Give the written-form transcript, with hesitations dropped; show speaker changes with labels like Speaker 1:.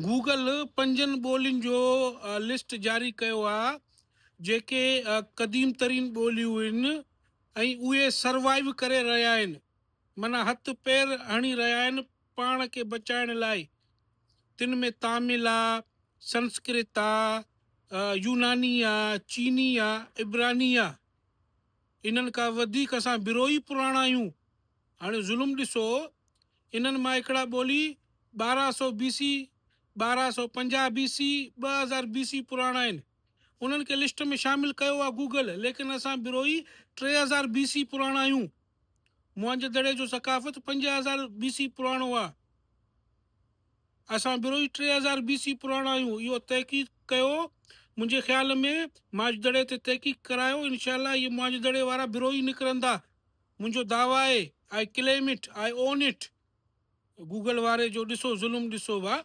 Speaker 1: Google پنجن ٻولين جو لسٽ جاري ڪيو آ جيڪي قديم ترين ٻوليون آهن ۽ اهي سروائيو ڪري رهيا آهن معنيٰ هٿ پير هڻي رهيا آهن پاڻ کي بچائڻ لاء تن ۾ تامل آ، سنسڪرت آ، يوناني آ، چيني آ، عبراني آ. انهن کان وڌيڪ اسان بروهي پراڻا آهيون. هاڻي ظلم ڏسو انهن مان هڪڙا ٻولي 1200 بي سي، 1250 بي سي، 2000 بي سي پراڻا آهن. انهن کي لسٽ ۾ شامل ڪيو آهي گوگل ليڪن اسان بروهي 3000 بي سي پراڻا آهيون. موهن جي دڙي جو ثقافت 5000 بي سي پراڻو آهي. اسان بروهي 3000 بي سي پراڻا آهيون. اهو تحقيق ڪيو منهنجي خيال ۾ موهن جي دڙي تي تحقيق ڪرايو انشاء الله اهي موهن جي دڙي وارا بروهي نڪرندا. منهنجو دعويٰ آهي، I claim it, I own it. Google واري جو ڏسو ظلم ڏسو وا.